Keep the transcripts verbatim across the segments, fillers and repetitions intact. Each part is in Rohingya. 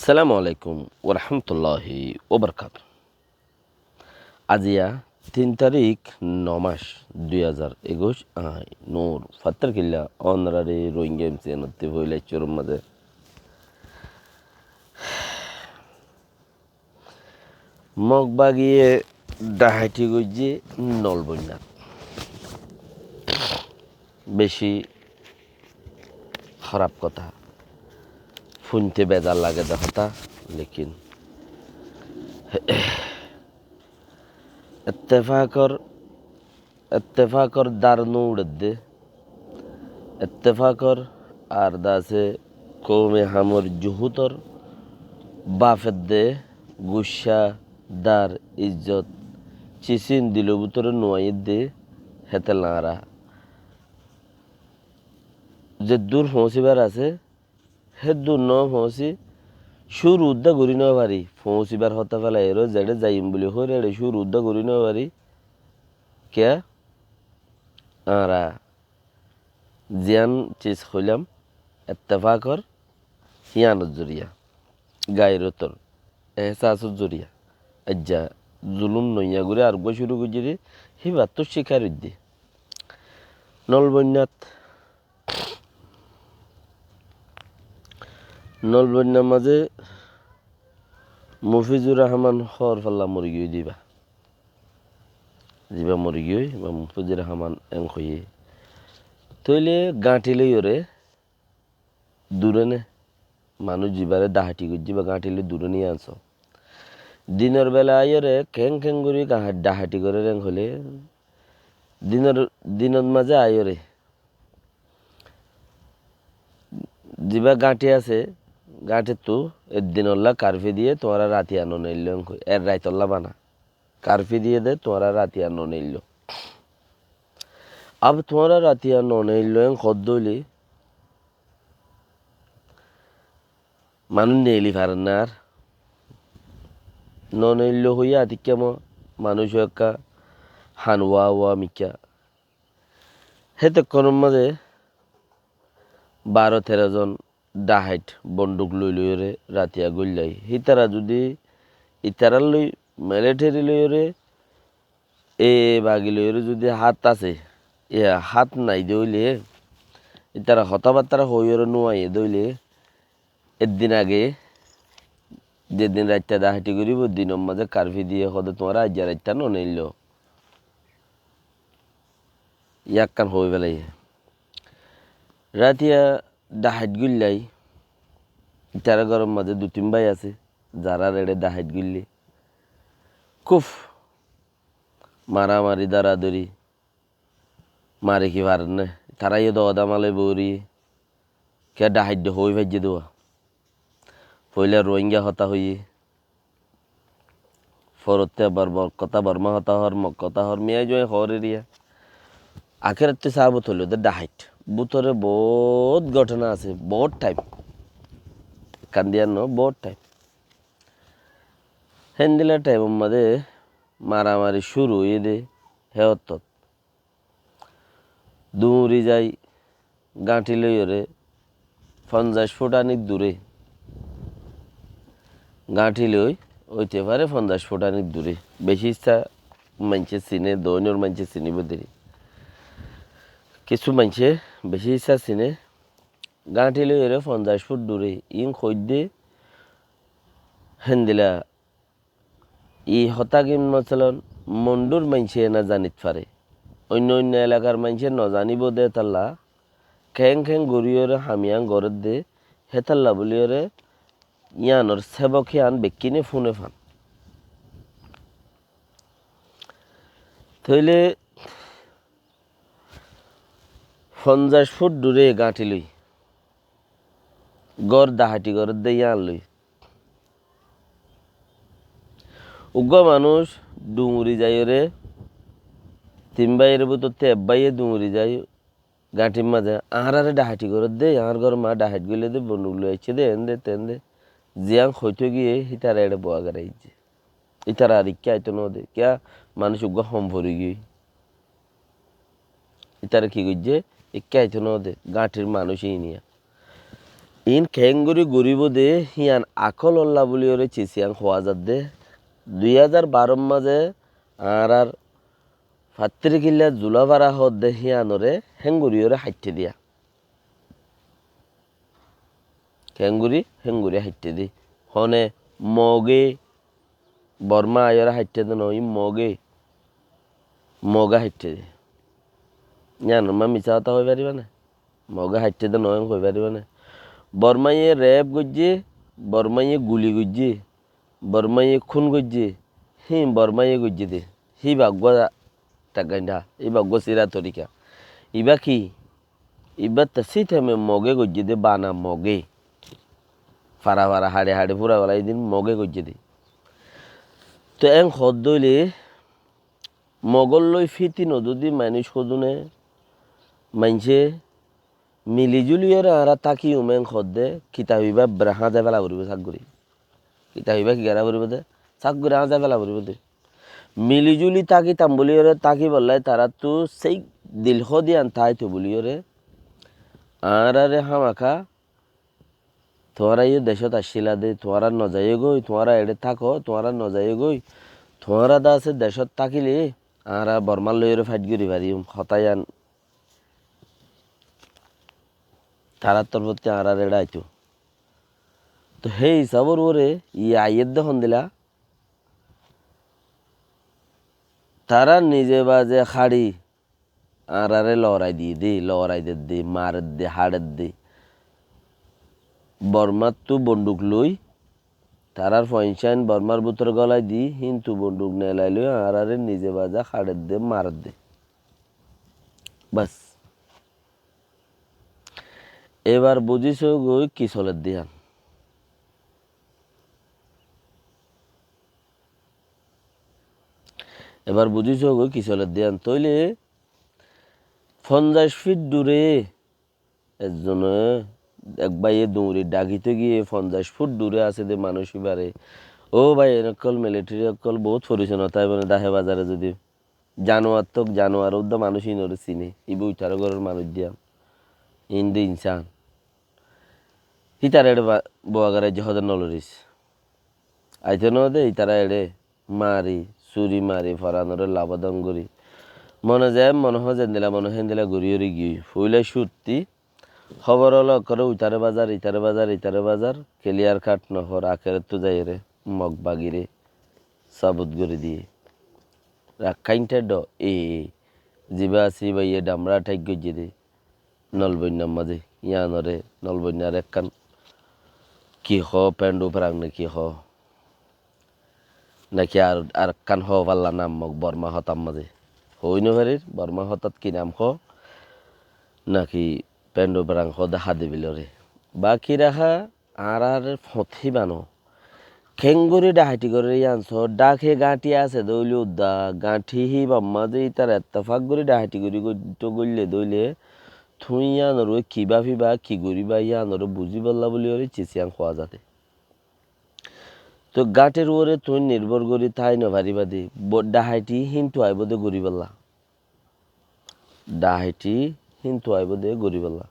Assalamu alaikum warahmatulláhi wabarakátuhu. Aziya tin tarík, no mac, dui házar ekuic, añí Nur Fattar Killa, ónorari Rohingya M C N ottú foila cúrur mazé. Mog bagiye dhahaiti goijjé Nolboinnat. Beci hóraf hotá. Fúinte bezar lage de hotá, lekin ettefakor, ettefakor dar no uçedde. Ettefakor ar dase koume hamor juhutor bafedde guccá dar izzot cisin dilo bútore nuaiyedde hétella añára zeddur foóñsibar asé, héddur no foóñsi, cúru udda gorí no fari, foóñsibar hotá felaiyóre zeçé zaiyum buli hoór eçé cúru udda gorí no fari. Kiyá? Añára ziyán cis hoilam, ettefakor, híyanor zoriya, gairotor, ehsasor zoriya, aijja zulum noiya gorí areggúa cúru goijjé dé, híbattú cíkar óidde. Nolboinnat, Nolboinnar mazé Mufizur Rahman hoór falla mori giyói diba. Ziba mori giyói, ba Mufizur Rahman en hoiyé. Tóile gañthi loiyóre dure né, manúic zibare dhahaiti goijjé ba gañthi loi dure né yián só. Dinor bela aiyóre keén keén gorí gaha-, dhahaiti gorér en hoilé, dinor, dinor mazé aiyóre ziba gañthi asé, gañthittu eddinolla karfi diyé, tuáñra ratiya no neilló en hoi, er raitolla bana. Karfi diyé dé, tuáñra ratiya no neilló. Ab tuáñra ratiya no neilló en hoódde óile, manúic neili farer ná ar. No neilló hoiyé atikká mo, manúic ekká han uwa uwa mikká. Hétokkónor mazé baró teró zon dhahait bonduk loi loiyóre ratiya goillai. Hítara zudi itarár loi militeri loiyóre, e bagi loiyóre zudi hát asé, e hát nai de óile, ítara hotábattára hoiyóre nuaiye de óile, eddin age, zedin raitta dhahaiti goríbo, dinor mazé karfi diyé, hoóde tuáñra aijja raitta no neilló. Yákkan hoói felaiyé. Ratiya dhahait goillai, itará góror mazé dui tin bái asé, zarár eçé dhahait goillé. Kúf maramari, daradari, mari ki farer né? Tará yó doda malai bori, ke dhahait de hoói faijjé dé uwa. Foila Rohingya hotá hoiyé, forotte abar Bor-, hotá, Borma hotá hoór, Mog hotá hoór, miyai juai hoór eriya. Akérattú saá bútore de dhahait. Bútore boóut góthona asé, boóut thaim. Ekkán diyar no, boóut thaim. Héndilla thaimor mazé maramari cúru óiye dé, hé ottót. Duñri zai gañthi loiyóre fonzaic fut anik duré. Gañthi loi óite fare fonzaic fut anik duré. Beci issá maincé siné, doóinor maincé siníbo deri. Kissú maincé beci issá siné. Gañthi loiyóre fonzaic fut duré. Iín hoóidde héndilla. Í hotágin, masalan, Mondhur maincé ena zanit fare, oinno oinno elakar maincé nozaníbo dé hétalla, keén keén goríyoré ham yián gorédde hétalla bulíyoré yíanor sébok yían bekkíne fúne fán. Tóile fonzaic fut dhuré gañthi loi gór dahaiti gorédde yían loi. Uggúa manúic duñri zaiyoré, tin báiyor bútottú ek báiye duñri zai gañthir mazé, añáráre dahaiti gorédde, añár gór ma dahait goillé dé, bonduk loi aiccé dé, eén dé, teén dé, ziyán hoitó giyé, hítara eçé boa garaijjé. Ítara ar ikká aitó no dé. Kiyá? Manúic uggúa hom fori giyói. Ítara ki goijjé? Ikká aitó no dé. Gañthir manúic iín iyá. Iín keéngorí goríbou dé híyan akól ólla bóliyoré cisiyán hoóa zadde. Dui házar barór mazé añárár fattíri killa zulafara hoódde híyanoré héngoríyoré haiththé diya. Keéngorí héngorí haiththé dé. Hone Mogé, Bormá aiyóre haiththé dé noó, iín Mogé, Mogé haiththé dé. Yíanor mazé misá hotá hoi faribá né? Mogé haiththé dé noó, en hoi faribá né? Bormáye rep goijjé, Bormáye guli goijjé, Bormáye kún goijjé, híin Bormáye goijjé dé. Híba eggúa tekkaindha, híba eggúa síra torika. Ibá ki? Ibá te síteme Mogé goijjé dé, bana Mogé. Fara fara, haçe haçe fúra félai din Mogé goijjé dé. Te en hoódde óile Mogór loi fíti nodúdi manúic hodúne maincé mili júliyoré añára tákiyum en hoódde kitab ibá bera háñzai féla foribóu sak gorí. Kitab ibá ki gorá foribóu dé? Sak gorí háñzai féla foribóu dé. Mili júli tákitam bóliyoré tákibollái taráttu séi dil hódiyan táito bóliyoré añáráre hámaka tuáñra yó decót aiccíla dé, tuáñra nozaiyó goi, tuáñra eçé táko, tuáñra nozaiyó goi, tuáñra de asé decót tákile añára Bormár loiyoré fáit gorí fariyum, hotá yían tarár torfótti añáráre eçé aitó. Toi hé isábor uore iye aiyédde hondila, tará nize baze haçi añáráre loorai diyé dé, loorai dedde, maredde, haçedde. Bormáttu bonduk loi, tarár foincáin Bormár bútore gólai di, híntu bonduk neelai loi añáráre nize baze haçedde, maredde. Bas. Ebar buzísogói ki soledde yían. Ebar buzísogói ki soledde yían. Tóile fonzaic fit dure ezzone ek báiye duñri dhakito giyé fonzaic fut dure asé dé manúic íbare, "Ó bái, en ókkol militeri ókkol boóut forisonota aibóne dáhe bazare zodi januar tók, januar uddá manúic íinoré siné, íba uitaró góror manúic dé yían, iín dé insán." Hítara eçé ba-, boa goráijje hoóde noloris. Aitó noó dé, ítara eçé mari, suri mari, foranoré labodon gorí. Mone ze, mone hoó zendila, mone hoó héndila gorí gorí giyói. Foóila cutti hóbor ólo ekkoré uitaré bazar, itaré bazar, itaré bazar, keliyar kat nohór, akerottú zaiyeré Mog bagiré sabut gorí diyé. Rakkáin théddo, e, e, zibá asé íba iye dhamra tháik goijjé dé. Nolboinnar mazé, yíanoré, Nolboinnar ekkán ki hoó, Pendu Perang né ki hoó? Náki ar, ar ekkán hoó falla nam mog Borma hotár mazé? Hoói nofarir, Borma hotát ki nam hoó? Náki Pendu Perang hoó dé Hadi Biloré? Baki raha añárar foñt híba noó. Keéngorí dhahaiti gorér yían soó, dháke gáñthi asé dé óile uddá, gáñthi híbar mazé ítara ettefak gorí dhahaiti gorí goittó goille dé óile, tuñí yíanor uore ki báfiba, ki goríba, yíanoré buzíbolla bóliyoré cis yían hoó zadé. Toi gáñthir uore tuñí nirbór gorí tái nofaríba dé, bo-, dhahaiti híntu aibóu dé goríbolla. Dhahaiti híntu aibóu dé goríbolla.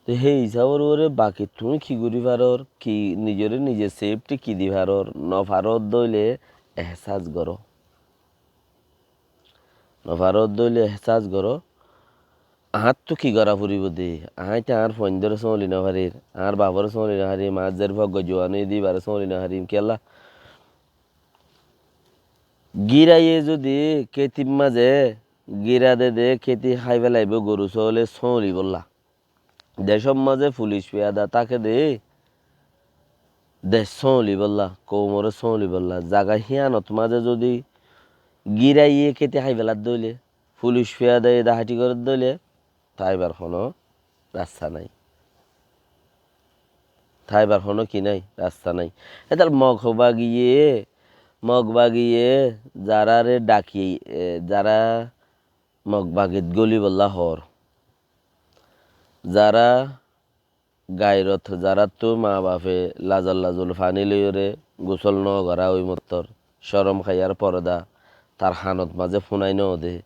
Te hé isábor uore baki tuñí ki gorí faror, ki nizoré nize sefti ki di faror, nofaror dóile ehsas goró. Nofaror dóile ehsas goró. Añáttu ki gorá foribóu dé? Aññí te añár fuaindóre sóñli nofarir, añár baforé sóñli nofarim, añár zerfua gojuan óiye dé íbaré sóñli nofarim. Kiyólla? Gíraye zodi kétir mazé gíra de de kéti hái felaibóu goru sóole sóñlibolla. Decór mazé fulic fiyada táke de, dec sóñlibolla, koumoré sóñlibolla. Zaga híyanot mazé zodi gíraye kéti hái feladde óile, fulic fiyadaye dhahaiti gorédde óile, táibar honó rasta nái. Táibar honó ki nái? Rasta nái. Hétal Mog bagiye, Mog bagiye zaráre dhaki, e, zará Mog bagit gólibolla hoór, zará gairot, zaráttu maa bafe lazol lazol faní loiyóre gusól nógorá ói mottór, córom háiyar porda tar hanot mazé fúnai nóde.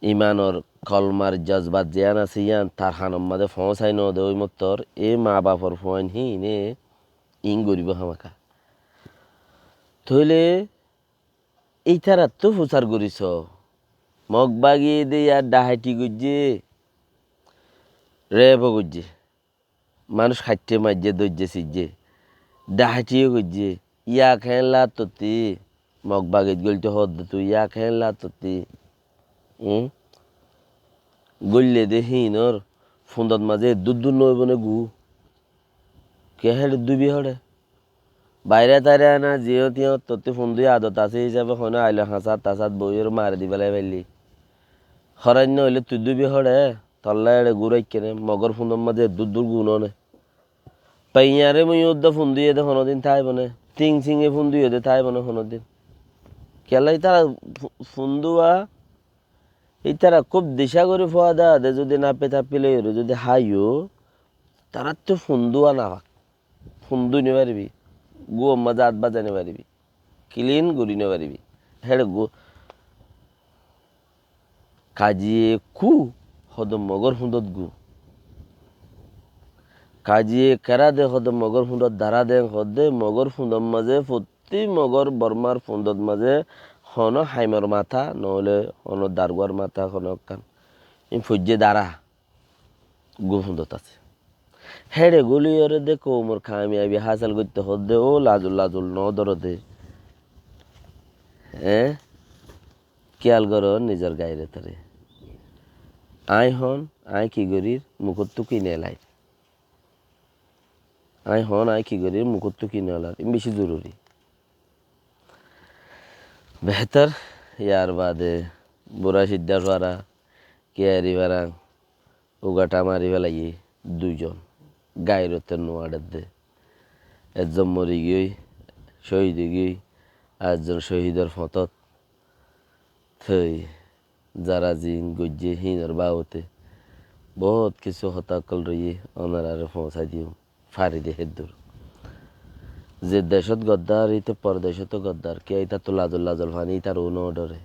imanor kolmar jozbat ziyán asé yían tar hanor mazé foóñsai node ói mottor, e maa bafor fuain híine iín goríbou hámaka. Tóile ítarattú fusar gorí soó. Mog bagi de yá dhahaiti goijjé, rep ó goijjé, manúic haitté maijjé, doijjé siijjé, dhahaiti ó goijjé, yá keén laattottí, Mog bagit góilto hoódde tui, yá keén laattottí. Umm? Góille de híinor fundot mazé eddúr dur noóibo né gú? Kiyá héçe dúbi hoçé? Bairé tairé ana ziyót iyót tottí fundúi adot asé hísabe honé ailo hañsát tasát boiyóre mari di félai faillí. Horáinna óile tui dúbi hoçé, tolla éçe gúraikkené, mogór fundot mazé eddúr dur gú noóne. Peiyaré muiyúdda fundúiye de honódin táibo né, tíng-síñe fundúiye de táibo né honódin. Kiyólla ítara fu-, fundúa, ítara kúb dicá gorí fúa de, de zudi napi-tapi loiyóre zudi háiyo, taráttu fundúa nafak. Fundúi nofaribí, gúor mazé át bazai nofaribí, kilin gorí nofaribí. Héçe gú-, kaziye kú hoóde mogór fundot gú. Kaziye kerá de hoóde mogór fundot dará de hoóde mogór fundot mazé fottí mogór Bormar fundot mazé honó haimor matá, noóile honó darguar matá honó ekkán. Ín foijjé dará. Gú fundot asé. Héçe gúliyoré de koumor kamiyabi hásel goitté hoódde ó lazul lazul noódoro de. Eé? Kiyal goró nizor gairotoré. Aññí hoón, aññí ki gorír, mukóttu ki nelair. Aññí hoón, aññí ki gorír, mukóttu ki nelair. Ín bicí zoruri. Behétor, yar bade bura ciddar fara, kiyari fara, ugathá mari félaiye duizon, gairote nuaçedde. Ezzon mori giyói, cóhid ói giyói, ar ezzon cóhidor foñtot. Toi zara ziín goijjé híinor babote boóut kissú hotá ókkol roiyé, ónoraré foóñsai diyum. Fari de héddur. Ze decót goddar, íte pordecót ó goddar. Kiyá ítattu lazol lazol faní ítaró nódhore.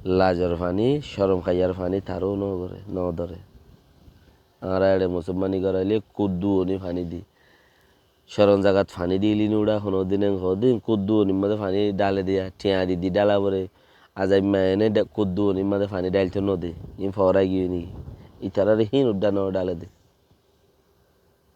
Lazor faní, corom kaiyar faní taró nógore, nódhore. Añára éçe musolmani goráile kuddu oni faní di. Corom zagat faní di ili nuçá, honódin eng hoódin kuddu onir mazé faní dhale diya, thiañ di di dhala foré. Azaimma ene dha-, kuddu onir mazé faní dhalto node. Iín foórai giyói niki? Ítarare híin uddá nódhale de.